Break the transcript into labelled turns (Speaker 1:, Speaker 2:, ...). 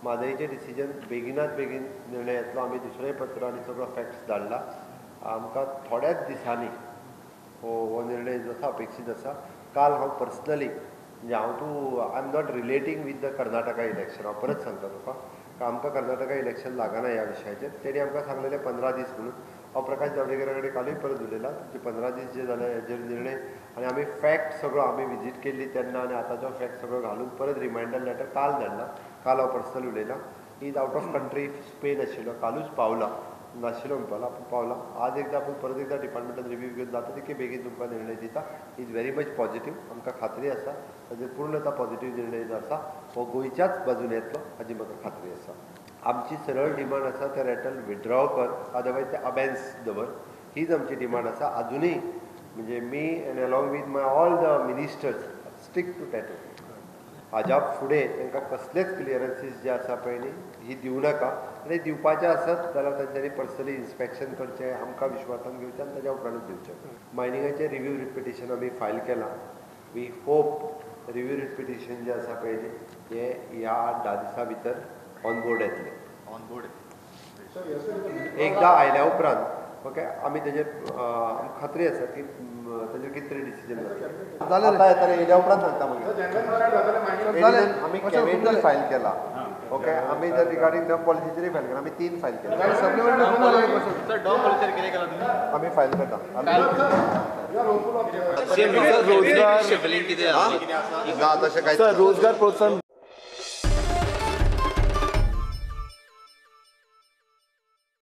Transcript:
Speaker 1: म्हादयचें डिसिजन बेगिनात बेगीन निर्णय येतलो. आमी दुसरें पत्र आनी सगळो फॅक्ट्स धाडला. आमकां थोड्याच दिसांनी हो निर्णय जो आसा अपेक्षीत आसा. काल हांव पर्सनली म्हणजे हांव तूं I am not relating with the Karnataka election. हांव परत सांगता तुका, आमकां कर्नाटका इलेक्शन लागना ह्या विशयाचेर. तेणी आमकां सांगलेलें 15 दीस म्हणून. हांव प्रकाश जावडेकरा कडेन कालूय परत उलयलां. तुमचे 15 दीस जे जाले हेजेर निर्णय आनी आमी फॅक्ट सगळो आमी विजीट केल्ली तेन्ना आनी आतांचो फॅक्ट सगळो घालून परत रिमायंडर लेटर काल धाडला. काल हांव personal उलयलां. He is out of country, Spain आशिल्लो, कालूच पावला, नाशिल्लो म्हणपाक आपूण पावला. आज एकदां आपूण परत एकदां डिपार्टमेंटान रिव्यू घेवन जाता तितके बेगीन तुमकां निर्णय दिता. Is very much positive. आमकां खात्री आसा ताजेर पूर्णता पॉझिटीव निर्णय जो आसा हो गोंयच्याच बाजून येतलो हाजी म्हाका खात्री आसा. आमची सरळ डिमांड आसा ते रेटल विड्रॉ कर, अदरवायज ते अबेन्स दवर, हीच आमची डिमांड आसा. आजुनूय म्हणजे me and along with my all the ministers stick to that. हाज्या फुडें तांकां कसलेच क्लियरन्सीस जे आसा पळय न्ही ही दिवं नाका आनी दिवपाचें आसत जाल्यार तांच्यांनी पर्सनली इन्स्पेक्शन करचें, आमकां विश्वासान घेवचें आनी ताज्या उपरांतूच दिवचें. मायनिंगाचें रिव्यू रिट पिटिशन आमी फायल केलां. We hope review writ petition जें आसा पळय न्ही हें ह्या 8-10 दिसां भितर ऑन बोर्ड येतलें. एकदां आयल्या उपरांत ओके आमी तेजेर खात्री आसा की ताजेर कितें तरी डिसिजन जातलें. आतां येतलें येयल्या उपरांत सांगता मागीर. आमी कॅबिनेटूय फायल केला. ओके, आमी जर रिगार्डींग डंप पॉलिसीचेरूय फायल केला. आमी 3 फायल केला. आमी फायल करता.
Speaker 2: रोजगार
Speaker 1: ना तशें कांयच.
Speaker 2: रोजगार प्रोत्साहन.